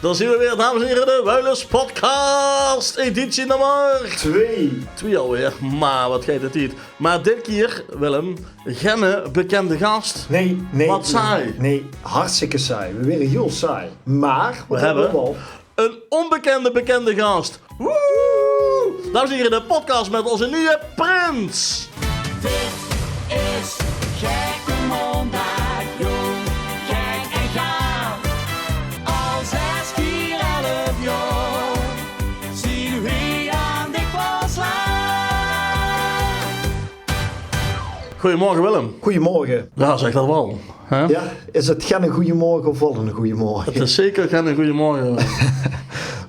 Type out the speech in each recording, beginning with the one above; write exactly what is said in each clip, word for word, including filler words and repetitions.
Dao zien we weer, dames en hiere, de Wuilus Podcast, editie nummer twee. Twee alweer, maar wat geit de tied. Maar dit kier, Willem, genne bekende gast. Nee, nee. Wat saai. Nee, hartstikke saai. We were hiel saai. Maar we hebbe wel een onbekende bekende gast. Woehoe! Dames en hiere, de podcast met onze nieje prins. Dit is Gekke Maondaag, jong, gek en gaaf. Al zes kier elf jaor zien we aan de klas laag. Goeiemorge, Willem. Goeiemorge. Ja, zeg dat wel. Hè? Ja, is het genne goeiemorge of wel een goeiemorge? Het is zeker genne goeiemorge.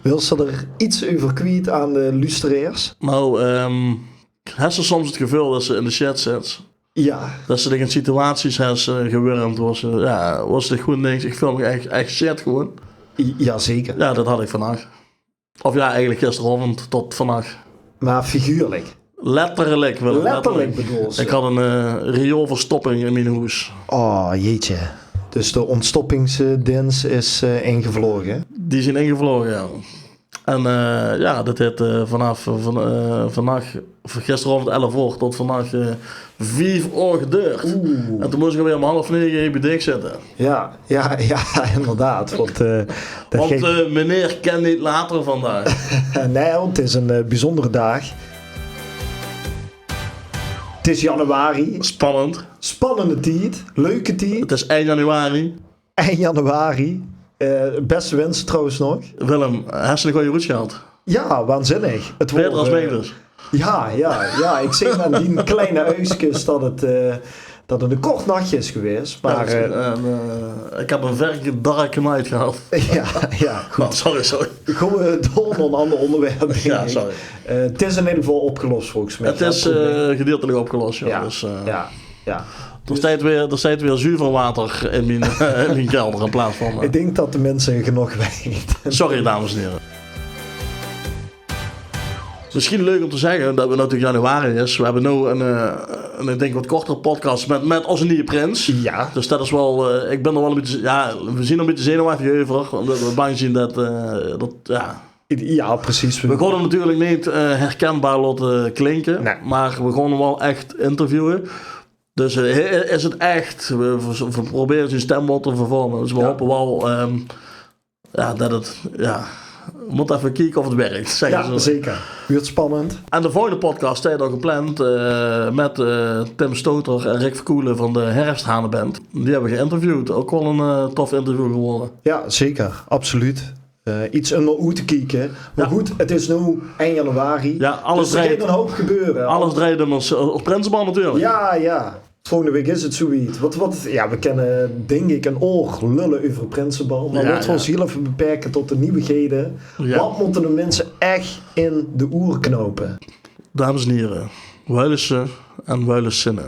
Wils se d'r iets euver kwiet aan de luisteraars? Nou, ehm, hes se soms het geveul dat se in de shit zits? Ja. Dat se dich in situaties hes eh, gewurmd, wo se, ja, wo se dich gewoen dinks, ik veul mich echt, echt shit gewoen. Ja, zeker. Ja, dat had ik vannach. Of ja, eigelik gisteraovend tot vannach. Maar figuurlijk? Letterlik, Willem, letterlik. Letterlik bedoels se? Ik had een eh, rioolverstopping in mien hoes. Oh, jeetje. Dus de ontstoppingsdienst is eh, ingevlogen? Die zien ingevlogen, ja. En eh, ja, dat het eh, vanaf van, eh, vannach, van gisteraovend elf oor tot vannach eh, vief oor gedeurd. Oeh. En toen moest ik alweer om half nege hie bij dich zitte. Ja, ja, ja, inderdaad. Want, eh, dat Want ging eh, meneer kan niet later vandaag. Nee, want het is een eh, bijzondere daag. Het is januari. Spannend. Spannende tied. Leuke tied. Het is eind januari. Eind januari. Eh, beste wense trouwens nog. Willem, hes se 'n goeie roets gehad? Ja, waanzinnig. Het Beter woor, als eh, Melis. Ja, ja, ja. Ik zeen aan die kleine uiskes dat het, eh, dat het een kort nachtje is geweest. Maar Ja, eh, en, eh, ik heb een vergedarke night gehad. Ja, ja, goed. Oh, sorry, sorry. Gaan we door naar een ander onderwerp, denk Ja, ik. Sorry. Eh, het is in ieder geval opgelost volgens mij. Het Geen is probleem. eh, gedeeltelijk opgelost, ja. Ja, Dus, eh, ja, ja. Er steit weer, er steit weer zuver water in mien, eh, in mien kelder in plaats van eh, Ik denk dat de mensen genoeg weten. Sorry, dames en hiere. Misschien leuk om te zegge dat we natuurlijk januari is. We hebbe nou een, eh, een, ik denk wat kortere podcast met, met onze nieje prins. Ja. Dus dat is wel, eh, ik ben er wel een beetje, ja, we zien er een beetje zenuwachtig euver. Omdat we bang zien dat, eh, dat, ja. Ja, precies. We gaon 'm natuurlijk niet eh, herkenbaar laote klinke. Nee. Maar we gaon 'm wel echt interviewen. Dus eh, is het echt, we, we, we proberen zien stem wat te vervormen. Dus we Ja. hopen wel ehm, ja, dat het, ja, we moeten even kieke of het werkt, zegge Ja, ze. Zeker. Wuurt spannend. En de volgende podcast steit al gepland eh, met eh, Tim Stoter en Rick Verkoelen van de Herfsthanenband. Die hebben we geïnterviewd. Ook wel een eh, tof interview geworden. Ja, zeker. Absoluut. Eh, iets om naar oet te kieke. Maar Ja. Goed, het is nu eind januari. Ja, alles Dus er draait. Gaat een hoop gebeuren. Alles draait immers eh, op Prinsebal natuurlijk. Ja, ja. Volgende week is het zoiets. Wat, wat, ja, we kunnen, denk ik, een oor lullen over Prinsebal. Maar Ja, laten we ja. Ons heel even beperken tot de nieuwigheden. Ja. Wat moeten de mensen echt in de oer knopen? Dames en hiere, Wuilisse en Wuilissinne.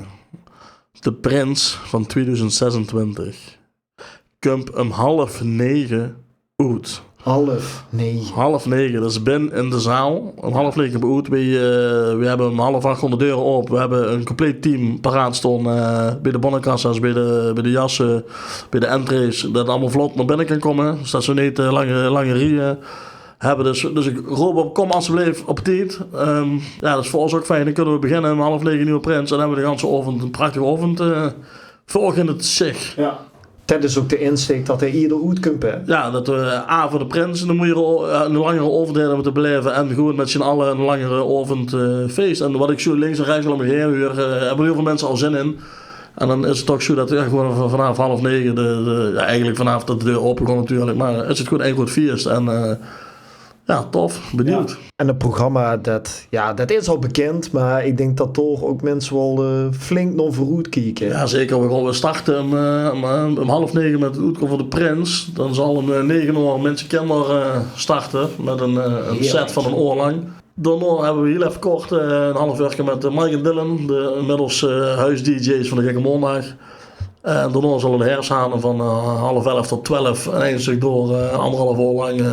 De prins van tweeduizend zesentwintig kump um half nege oet. Half nege. Half nege, dus bin in de zaal. Um half nege kump 'r oet. We, eh, we hebbe um half ach de deure op. We hebbe een compleet team paraat staon eh, bij de bonnekassa's, bij de, bij de jasse, bij de entrees. Dat het allemaal vlot naar binne kan komme. Dus dat ze niet eh, lange, lange rieje hebbe. Dus, dus ik roop op, kom alsjeblieft op tied. Ehm, ja, dat is voor ons ook fijn. Dan kunnen we beginnen um half nege, nieuwe prins. En dan hebben we de ganse aovend een prachtige aovend eh, volgende zich. Ja. Dat is ook de insteek dat hij eerder oetkump, hè? Ja, dat we A voor de prins, dan moet je er o- eh, een langere aovend hebben om te beleven en gewoon met z'n allen een langere aovend eh, feest. En wat ik zo links en rechts al om me heen huur, eh, hebben heel veel mensen al zin in. En dan is het toch zo dat ja, gewoon van- vanaf half nege, de, de, ja, eigenlijk vanaf dat de deur open gaat natuurlijk, maar is het gewoon een groot feest. En eh, ja, tof. Benieuwd. Ja. En het programma, dat, ja, dat is al bekend, maar ik denk dat toch ook mensen wel eh, flink naar vooruit kijken. Ja, zeker. We gaan weer starten um, eh, um, eh, um half nege met het oetkomen van de prins. Dan zal um eh, negen oor Minse Kinder eh, starten met een, eh, een Heerlijk. Set van een oor lang. Daarna hebben we heel even kort eh, een half uurtje met eh, Mike en Dylan, de inmiddels eh, huis-dj's van de Gekke Maondaag. En daarna zullen de Herfshanen van eh, half elf tot twelf en eens zich door eh, anderhalf oor lang eh,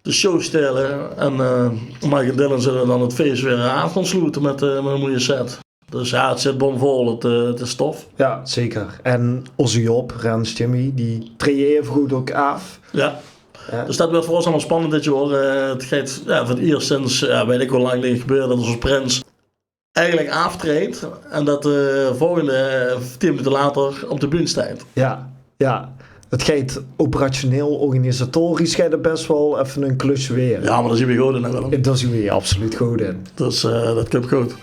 de show stellen. En eh Mike en Dylan zullen dan het feest weer af gaan sloeten met, eh, met een mooie set. Dus ja, het zit bomvol, het, eh, het is tof. Ja, zeker. En onze Job, Rens, Jimmy, die treden even goed ook af. Ja. Dus det weurt veur ós allemaol spannend dit jaor. Eh, 't geit, jao, veur 't iers sinds, jao, weit ik wie lang neet gebeurd det ós prins eigelik aaftreit en det de volgende, eh, tien minute later op de bühne steit. Jao, jao. 't Geit operationeel, organisatorisch geit 't bès waal effe ein klusje waere. Jao, mer dao zeen we good in, hè, Willem? Dao zeen we absoluut good in. Dus, eh, det kump good.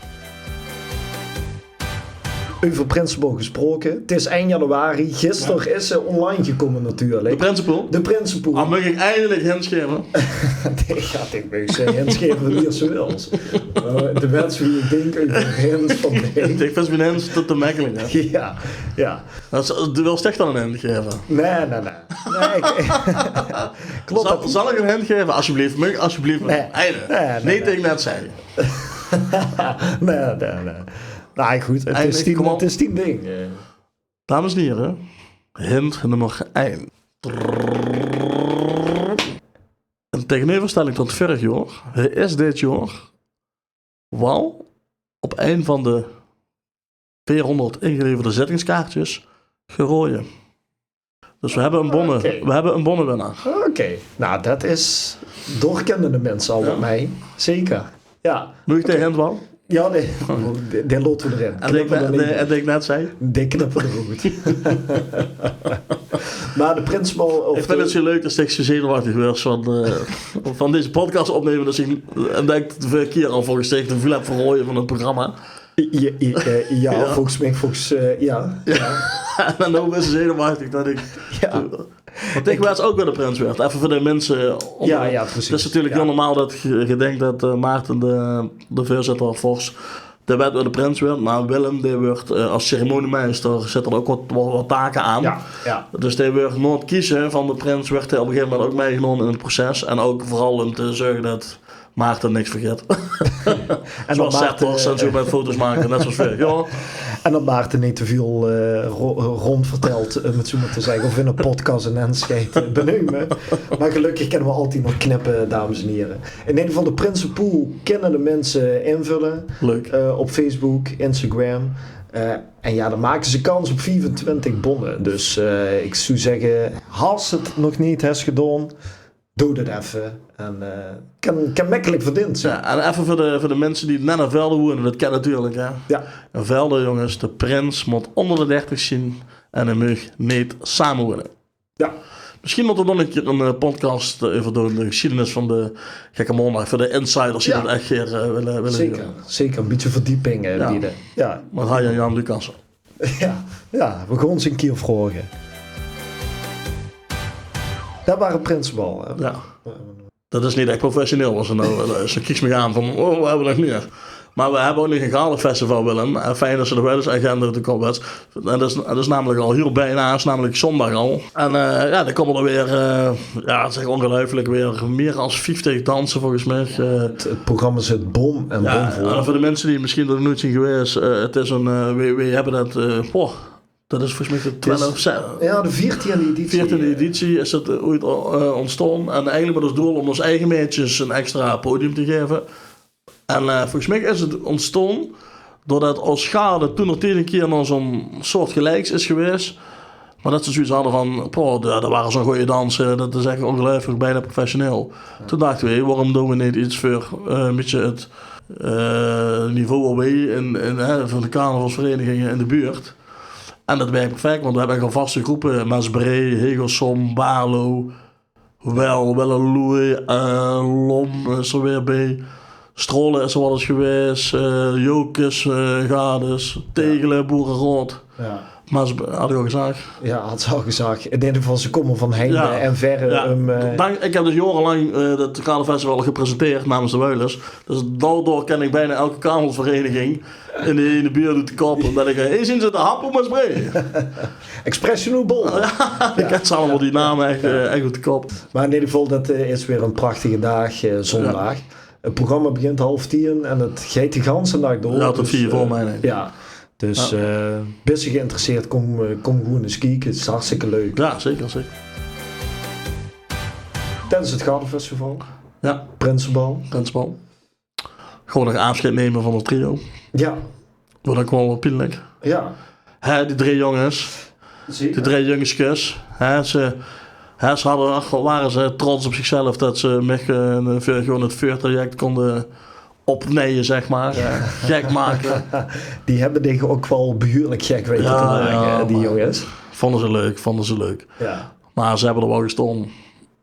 Euver Prinsebal gesproke. 't Is eind januari. Gister is ze online gekómme natuurlik. De Prinsepoel? De Prinsepoel. Ah, maag ik eindelik hints gaeve? Jao, ik maag ze hints gaeve wie se wils. Eh, de wens wie ik dink euver hints van de... Ik vind mien hints te, te mekkelik, hè? Jao, jao. Det is, doe wils ech dan ein hint gaeve? Nae, nae, nae. Nae, ik... Klop. Zal, zal ik ein hint gaeve? Alsjeblieft, maag ik alsjeblieft? Nae. Eine. Nae, nae, nae. Neet det ik net zag. Nae, nae, nae. Nae, good, 't is tien, 't is tien ding. Dames en hiere, hint nummer ein. In tegeneuverstelling tot vörig jaor, hae is dit jaor waal op ein van de veerhóngerd ingeleverde zittingskaartjes geraoje. Dus we hebbe ein bonne, we hebbe ein bonnewinnaar. Oké, nou, det is, dao kinne de minse al waat mei. Zeker. Jao. Maag ik de hint waal? Jao, nae, die, die laote we d'rin. En die, die, en die ik net zag? Die knippe we d'roet. Maar de Prinsebal of... Ik vind 't zo leuk det ik zo zenuwechtig weur van, eh, van deze podcast opnumme. Dus ik, en det ik de vörige kier al volges dich de vlepp verraoje van 't programma. Jao, jao, volges mich, volges, eh, jao. En dan nog bès zenuwechtig det ik... Want ik weit ouk wae de prins weurt. Effe veur de minse ónger. Jao, jao, precies. 't Is natuurlik hiel normaal det ge, ge dinkt det, eh, Maarten de, de veurzitter, vors, de weit wae de prins weurt. Maar Willem, dae weurt, eh, as ceremoniemeister, zit d'r ouk waat, waat, waat take aan. Jao, jao. Dus dae weurt nao 't keze van de prins, weurt dae op ein gegaeve moment ouk meigenómme in 't proces. En ouk veural um te zörge det Maarten niks vergit. En det Maarten, zoals scepters en zo, eh, met foto's make, net zoals vörig jaor. En det Maarten neet te väöl, eh, ro-, rondvertelt, eh, um 't zo maar te zegge, of in ein podcast ein hint geit, eh, beneume. Maar gelökkig kinne we altied nog knippe, dames en hiere. In eder geval, de Prinsepoel kinne de minse invulle. Leuk. Eh, op Facebook, Instagram. Eh, en jao, dan make ze kans op viefentwintig bonne. Dus, eh, ik zou zegge, has se 't nog neet hes gedaon, doot 't effe. En, eh, kan, kan mekkelik verdeend zeen. Jao, en effe veur de, veur de minse die net in Velde woeëne, det kan natuurlik, hè. Jao. In Velde, jonges, de prins mót ónger de dertig zeen en hae maag neet same woeëne. Jao. Misschien mótte we dan ein kier ein, eh, podcast, eh, euver doon, de gesjiedenis van de Gekke Maondaag, veur de insiders die det ech gaer, eh, wille, wille... Zeker, huure. Zeker. Ein bietje verdieping, eh, biede. Jao. Met Hai en Jan Lucassen. Jao, jao, we gaon ze ein kier vraoge. Det waas 't Prinsebal, hè? Jao. Det is neet ech professioneel, waat ze noe, eh, ze kiek mich aan van, oh, we hebbe nog mier. Maar we hebbe ouk nog ein Gardefestival, Willem. En fijn det se de Wuilus-agenda oet de kop wets. En det is, det is namelik al hiel bijna, is namelik zóndig al. En, eh, jao, dan kómme d'r weer, eh, jao, 't is ech óngeluifelik, weer mier as vieftig danse volges mich. Eh, 't, 't programma zit bom en bomvol. Jao, en veur de minse die misschien d'r noeit zeen gewaes, eh, 't is ein, eh, we, we hebbe det, eh, poh, det is volges mich de twelfde, jao, de veertiende editie. Veertiende editie is det, eh, oeit, eh, óntstaon. En eigelik met as doel um ós eige meidjes ein extra podium te gaeve. En, eh, volges mich is 't óntstaon doordet ós garde toen nog tien kier nao zo'n soortgelieks is gewaes. Maar det ze zoeiets hadde van, poh, dao, dao ware zo'n gooj danse, det is ech óngeluifelik, bijna professioneel. Jao. Toen dachte we, hey, waorum doon we neet iets veur, eh, ein bietje 't, eh, niveau waat we in, in, hè, van de carnavalsvereniginge in de buurt. En det werk perfect, want we hebbe ech al vaste gróppe. Maasbree, Hegelsom, Baarlo, Wel, Welleloei, eh, Lom is d'r weer bie. Straole is d'r waal ins gewaes. Eh, Jocus, eh, Gades, Tegele, Boereraod. Jao. Maasbree, had ik al gezag. Jao, had ze al gezag. In eder geval, ze kómme van heinde en verre. Jao. Dank, ik heb dus jaorelang, eh, det Gardefestival gepresenteerd namens de Wuilus. Dus daodoor ken ik bijna elke carnavalsvereniging in de, in de buurt oet de kop. Omdet ik, eh, hie zeen ze, de Happema's Bree. Expression Oetbol. Jao, ik ken ze allemaol, die name ech, eh, ech oet de kop. Maar in eder geval, det, eh, is weer ein prachtige daag, eh, zóndig. Jao. 't Programma begint half tien en 't geit de ganse nacht door. Jao, tot veer oor, mein ik. Jao. Dus, eh, bis se geïnteresseerd, kóm, eh, kóm gewoen ins kieke. 't Is hartstikke leuk. Jao, zeker, zeker. Tijdens 't Gardefestival. Jao. Prinsebal. Prinsebal. Gewoon nog aafsjeid numme van 't trio. Jao. Waat ouk waal waat pienlik. Jao. Hè, die drie jónges. Zeker. Die drie jóngeskes. Hè, ze, Hè, ze hadde, ach, wat wore ze trots op zichzelf det ze mich, eh, veur gewoon 't veurtraject kónde opneie, zeg maar. Eh, gek make. Die hebbe dich ouk waal behuurlik gek weite te make, die jonges. Vónde ze leuk, vónde ze leuk. Ja. Maar ze hebbe d'r waal gestaon.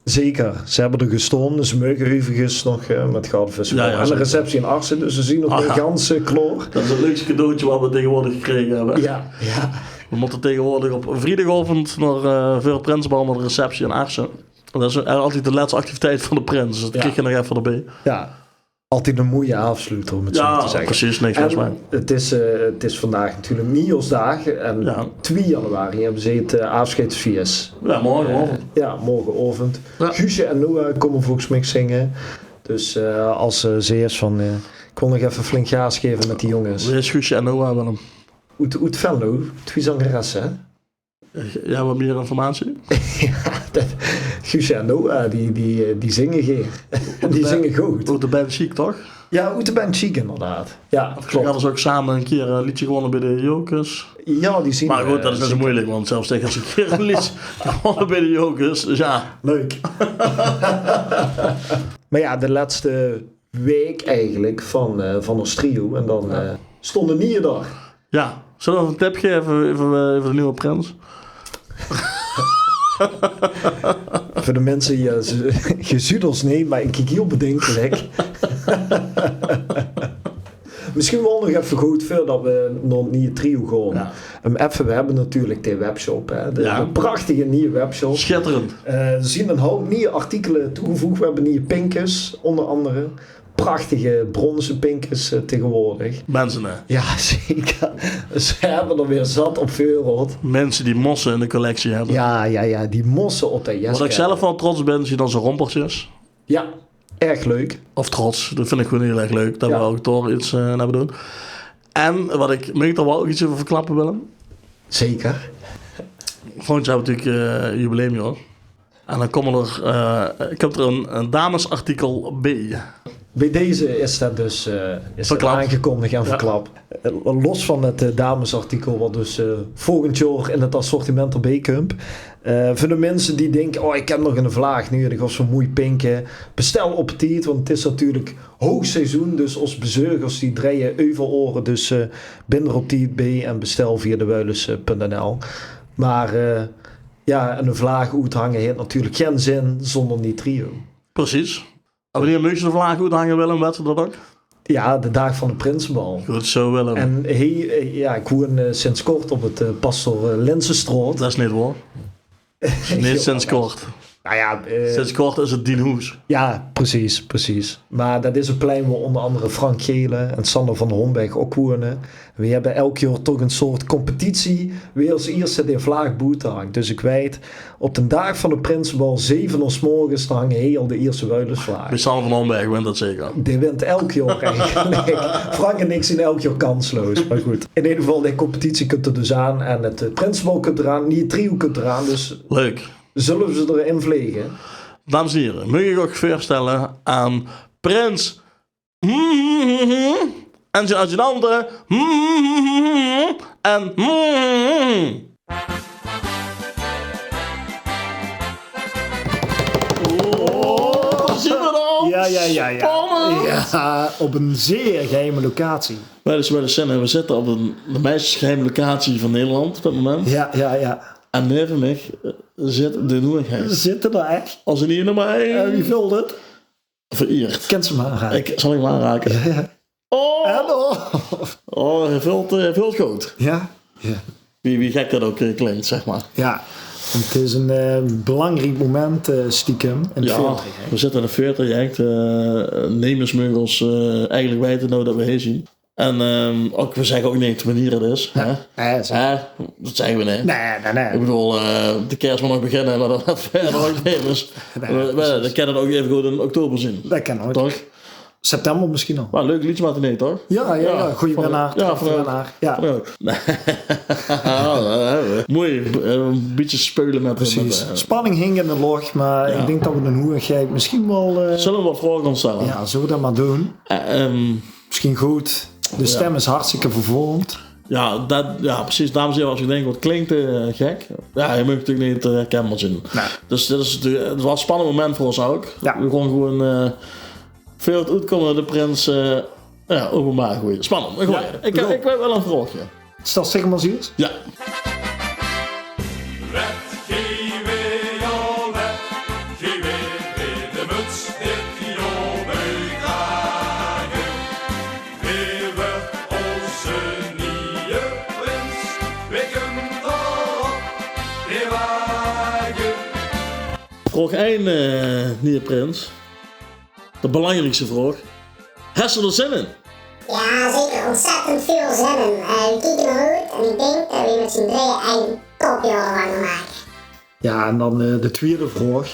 Zeker, ze hebbe d'r gestaon. Ze meuge euverigens nog, eh, mit Gouden Visser aan de receptie in Arcen, dus ze zien nog neet gans, eh, klaor. Det is 't leukste cadeautje wat we tegenwoordig gekrege hebbe. Ja, ja. We mótte tegenwoordig op vriedigaovend nao, eh, veur 't prinsebal nao de receptie in Arcen. Det is, eh, altied de lètste activiteit van de prins, dus det kriege we nog effe d'rbie. Ja. Altied 'ne moeie aafsloeter, um 't zo te zegge. Precies, niks mis mei. En 't is, eh, 't is vandaag natuurlik Niejaorsdaag en twie januari hebbe ze 't, eh, aafscheidsfieës. Ja, morgenaovend. Eh, ja, morgenaovend. Ja. Guusje en Noah kómme volges mich zinge. Dus, eh, as, eh, ze is van, eh, ik wil nog effe flink gaas gaeve mit die jonges. Wae is Guusje en Noah, Willem? Oet, oet Venlo, twie zangeresse, hè? Ja, wat mier informatie? Ja, det, Guusje en Noah, die, die, eh, die zinge geer. Die zinge good. Oet de band Chic, toch? Ja, oet de band Chic, inderdaad. Ja, klop. Hadde ze ouk same 'ne kier 'n leedje gewonne bie de Jocus? Ja, die zien... Maar good, det is neet zo moeilik, want zelfs tegen ze 'ne kier 'n leedje gewonne bie de Jocus, dus ja. Leuk. Maar ja, de lètste waek eigelik van, eh, van ós trio. En dan, eh, stónge Nieje dao. Ja, zölle we 'n tip gaeve euver, eh, euver de nuuje prins? Veur de minse, ja, ze, ge zuut ós neet, maar ik kiek hiel bedinkelik. Misschien waal nog effe good veurdet we nao 't nieje trio gaon. Ja. Um effe, we hebbe natuurlik de webshop, hè, de, de prachtige nieje webshop. Schitterend. Eh, d'r zien 'n houp nieje artikele toegevoeg. We hebbe nieje pinkes, ónger andere. Prachtige bronze pinkes, eh, tegenwoordig. Minse, hè? Ja, zeker. Ze hebbe d'r weer zat op veurraod. Minse die mosse in de collectie hebbe. Ja, ja, ja, die mosse op de jes. Wat ik zelf waal trots op bin, zien ózze rompertjes. Ja, erg leuk. Of trots, det vind ik gewoon hiel erg leuk. Det we ouk dao iets, eh, aan hebbe gedaon. En wat ik, maag ik dao waal ouk iets euver verklappe, Willem? Zeker. Volgend jaor hebbe we natuurlik, eh, jubileumjaor. En dan kómme d'r, eh, kump d'r 'n, 'n damesartikel bie. Bie deze is det dus, eh, is aangekondig en verklap. Eh, los van 't, eh, damesartikel wat dus, eh, volgend jaor in 't assortiment d'rbie kump. Eh, veur de minse die dinke: "Oh, ik heb nog 'n vlaag nuuedig of zo'n moei pinke." Bestel op tied, want 't is natuurlik hoogseizoen. Dus ós bezörgers die drejje euver oere. Dus, eh, bin d'r op tied bie en bestel via de wuilus punt n l. Maar, eh, ja, en 'n vlaag oethange heet natuurlik gen zin zónder nie trio. Precies. En wannier meugs se de vlaag oethange, Willem? Wèts se det ouk? Ja, de daag van 't prinsebal. Good zo, Willem. En hey, eh, ja, ik woen, eh, sinds kort op 't, eh, Pastor, eh, Linsenstraot. Det is neet waor. Neet sinds kort. Nou ja, eh, sinds kort is 't dien hoes. Ja, precies, precies. Maar det is 't plein wo ónger andere Frank Gelen en Sander van der Homberg ouk woene. We hebbe elk jaor toch 'n soort competitie. Wae as ierste de vlaag boete hangt. Dus ik weit, op de daag van 't prinsebal, zeve oor 's morges, dan hange heej al de ierste wuilusvlaag. Bie Sander van Homberg wint det zeker. Dae wint elk jaor eigelik. Frank en ik zien elk jaor kansloos, maar good. In eder geval, de competitie kump d'r dus aan en 't, eh, prinsebal kump d'raan, nie trio kump d'raan, dus... Leuk. Zulle we ze d'rin vlege? Dames en hiere, maag ik uch veurstelle aan prins en zien adjudante en... Oh, dao zien we dan. Ja, ja, ja, ja. Spannend. Ja, op 'n zeer geheime locatie. Wèt geer, wèt geer, we zitte op 'n, de meis geheime locatie van Nederland op dit moment. Ja, ja, ja. En neve mich, eh, zit de hoeëgheid. Zit d'r ech? As 'n nummer ein. En wie vult 't? Vereerd. Kins se 'm aanrake? Ik, zal ik 'm aanrake? Ja, ja. Oh! En, oh! Oh, hae vult, eh, hae vult good. Ja? Ja. Wie, wie gek det ouk, eh, klinkt, zeg maar. Ja, 't is 'n, eh, belangriek moment, eh, stiekem in 't veurtraject. We zitte in 't veurtraject, eh, nemes meuge ós, eh, eigelik weite now det we heej zien. En, ehm, ouk, we zegge ouk neet wannier 't is, hè? Ja, zeker. Hè? Det zegge we neet. Nee, nee, nee. Ik bedoel, eh, de kers mót nog beginne, maar dan verder ouk neet. Dus we, we, dan kan 't ouk eve good in oktober zien. Det kan ouk. Toch? September misschien al. Maar leuk leedje matinee, toch? Ja, ja, ja. Goeie winnaar, ja, van, ja. Moei, eh, 'n bietje speule met... Precies. Spanning hing in de loch, maar ik dink det we 'n hoeëgheid misschien waal, eh... Zulle we waat vraoge gaon stelle? Ja, zulle we det maar doon? Eh, ehm, misschien good. De stem is hartstikke vervormd. Ja, det, ja, precies. Dames en hiere, es geer dink, waat klink det gek. Ja, geer meugt natuurlik neet herkenbaar zien. Nae. Dus dit is natuurlik, 't waas ein spannend moment veur ós ouch. Ja. Veer kónne gewoon, eh, veur 't oetkómme de prins, eh, ja, openbaar goeie. Spannend, ein goeie. Ja, ik, ik weit waal ein vraogje. Stel, zèk mer ins. Ja. Wet geer waal, wet geer waal, de muts dit jaor bie Drage. Wae wuuert ózze nieje prins? Wae kump d'r op de wage? Vraog ein, eh, nieje prins. De belangriekste vraog. Hes se d'r zin in? Ja, zeker ontzettend väöl zin in. Eh, we kieke d'r nao oet en ik dink det we mit zien drieje ein topjaor van gaon make. Ja, en dan, eh, de twiede vraog.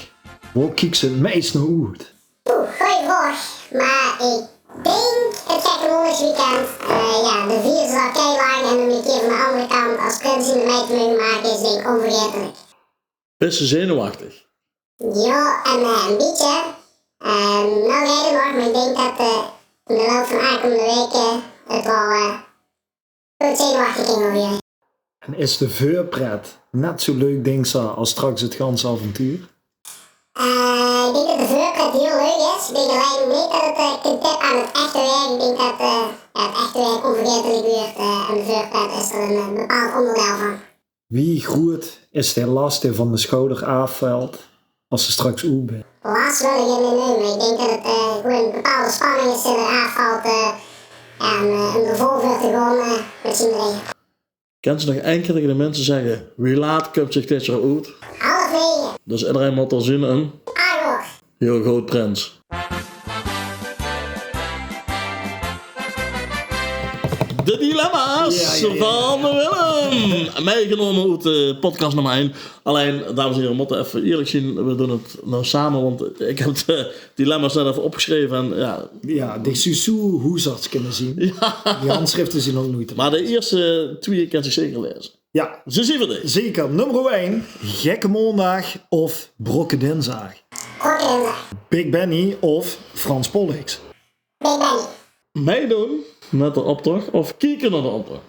Wao kieks se 't meis nao oet? Poeh, goeie vraog. Mer ik dink 't Gekke Maondaag weekend. Eh, ja, de vierde is al kei lang en om 't ein kier van de andere kant es prins ziende mei te moge make is, dink ik, onvergaetelik. Bis se zenuwechtig? Ja, en, eh, ein bietje. Eh, noe gaon ik nog, mer ik dink det, eh, in de loup van aankómmende waeke 't waal, eh, good zenuwechtig kin gaon waere. En is de veurpret net zoe leuk, dinks se, es straks 't ganse avontuur? Eh, ik dink det de veurpret hiel leuk is. Ik dink allein neet det 't, eh, kin tippe aan 't echte werk. Ik dink det, eh, ja, 't echte werk onvergaetelik wuuert, eh, en de veurpret is d'r ein, eh, bepaald ónderdeil van. Wie groeat is de las dae van de sjouder aafvèlt es se straks oet bis? Las wil ik 't neet neume. Ik dink det 't, eh, gewoon ein bepaalde spanning is die d'r aafvèlt, eh, en, eh, ein geveul veur te gaon, eh, mit zien drieje. Kins se nog ein kier taenge de minse zègke: wie laat kump zich dit jaor oet? Half nege. Dus ederein mót d'r zien in. Ach oor. Hiel good, prins. De dilemma's van Willem. Meigenómme oet, eh, podcast nummer ein. Allein, dames en hiere, we mótte effe ierlik zien. We doon 't noe same, want ik heb de dilemma's net effe opgesjreve. En ja. Ja, de Susu hoesarts kinne zien. Ja. Die handsjrifte zien ouch noeit te laeze. Mer de ierste twieë kins se zeker laeze. Ja. Ze zien veur dich. Zeker. Nummer ein. Gekke Maondaag of Brokke Dinsdaag? Brokke Dinsdaag. Big Benny of Frans Pollux? Big Benny. Meidoon mit d'n optoch of kieke nao d'n optoch?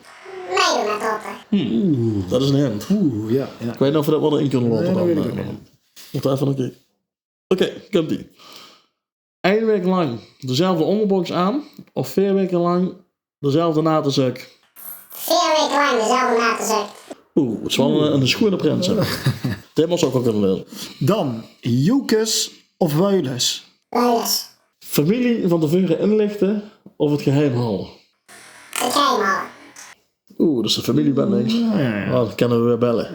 Meidoon mit d'n optoch. Hm. Oeh. Det is ein hint. Oeh, ja, ja. Ik weit neet of we det waal d'rin kinne laote. Nae, det weit ik ouch neet. Mótte we effe nog kieke. Oké, kump-ie. Ein waek lang dezelfde óngerboks aan of veer waeke lang dezelfde naate zök? Veer waeke lang dezelfde naate zök. Oeh, 't is waal ein, ein sjoeane prins, hè. Dit mós se ouch waal kinne laeze. Dan, Jocus of Wuilus? Wuilus. Femilie van te veure inlichte of 't geheim haoje? 't Geheim haoje. Oeh, det is de femilie, bin ik. Ja, ja, ja. Oh, dan kinne we weer belle.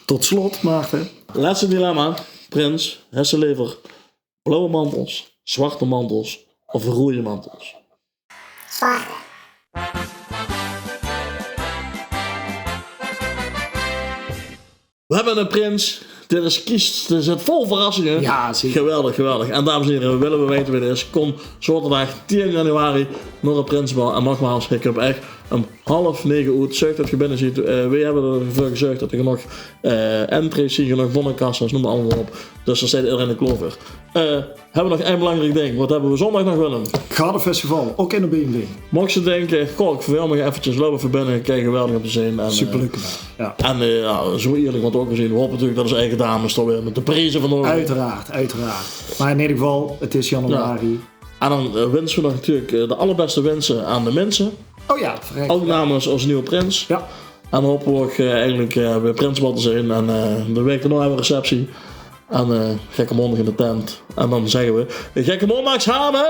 Tot slot, Maarten. Lètste dilemma. Prins, hes se lever blauwe mantels, zwarte mantels of roeje mantels? Zwarte. We hebbe eine prins, dit is kies, dit zit vol verrassinge. Ja, zeker. Geweldig, geweldig. En dames en hiere, wille we weite wae det is, kom zaoterdaag tien januari nao 't Prinsebal. En nogmaals, ik heb ech um half nege oet, zörg det ge binne ziet. Eh, we hebbe d'r veur gezörg det d'r genóg, eh, entrees zien, genóg bonnekassa's, neum 't allemaol mer op. Dus dao steit ederein klaor veur. Eh, Hebbe we nog ein belangriek ding. Waat hebbe we zóndig nog, Willem? Gardenfestival, ouch in de B M W. Mochs se dinke: goh, ik verveel mich effekes, loup effe binne, kei geweldig um te zien. En, eh, superleuk. Ja. En, eh, ja, zoe ierlik mót 't ouch zien. We hope natuurlik det ós eige dames d'r weer mit de prieze vandoor gaon. Oeteraard, oeteraard. Mer in eder geval, 't is januari. Ja. En dan, eh, winse we nog natuurlik, eh, de allerbèste winse aan de minse. Oh ja, verrek. Ouch namens ós nieje prins. Ja. En dan hope we ouch, eh, eigelik, eh, weer Prinsebal te zien. En, eh, de waek daonao hebbe we receptie. En, eh, Gekke Maondaag in de tent. En dan zègke we: Gekke Maondaag same!